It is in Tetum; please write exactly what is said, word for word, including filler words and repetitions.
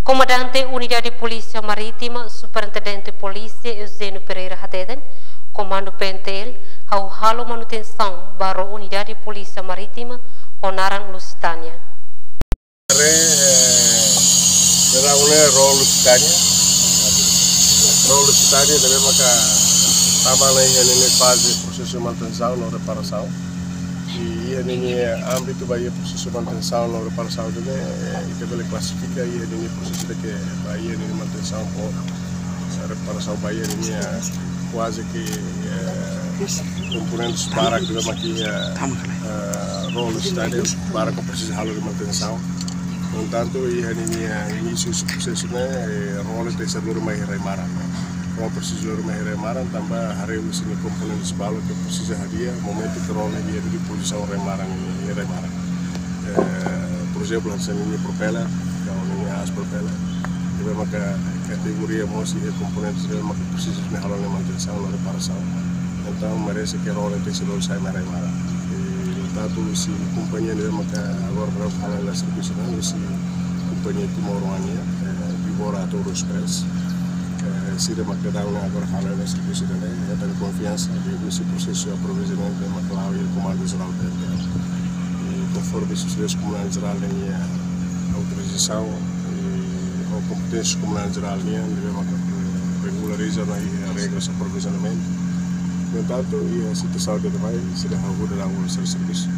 Komandante Unidade Polísia Marítima, Superintendente Polísia Eugênio Pereira hateten, Komandu P N T L hahú halo manutensaun ba ró Unidade Polísia Marítima ho naran Lusitânia. Haree, eh, naran ne'e ró Lusitânia. Ró Lusitânia ne'ebé maka tama ona iha ninia faze prosesu manutensaun no reparasaun. I iha ninia ámbitu ba iha prosesu manutensaun no reparasaun ne'e, eh, ita bele klasifika iha ninia prosesu ida ke ba iha ninia manutensaun ho reparasaun ba iha ninia kuaze ke, eh, komponentes barak ne'ebé maka iha, eh, ró Lusitânia barak ke presiza halo ninia manutensaun. No entantu, iha ninia inísiu husi prosesu ne'e, eh, ró ne'e tenke lori mai iha rai-maran. Ró presiza lori mai iha rai-maran, tanba haree husi ninia komponentes balu ke presiza hadi'a momentu ke ró ne'e iha ninia pozisaun rai-maran, iha rai-maran. Eh, por ezemplu, hanesan ninia propeller, ka ninia aas propeller. Ne'ebé maka kategoria mós iha komponentes ne'ebé maka presiza halo ninia manutensaun no reparasaun. Entaun, merese ke ró ne'e tenke lori sai mai rai-maran. I, no entantu, husi kompañia ne'ebé maka agora daudaun halo hela servisu ne'e, husi kompañia timoroan nian, eh, Vibora Tour Express. Eh, sira maka daudaun agora halo hela servisu ne'e, iha tan konfiansa, liuhusi prosesu aprovizionamentu ne'ebé maka la'o iha Komandu Jerál P N T L. I konforme husi Komandante Jerál ninia autorizasaun, i ho kompeténsia Komandante Jerál nian, ne'ebé maka regulariza ona iha regras aprovizionamentu. No entantu, iha situasaun ida-ne'e sira hahú daudaun halo servisu.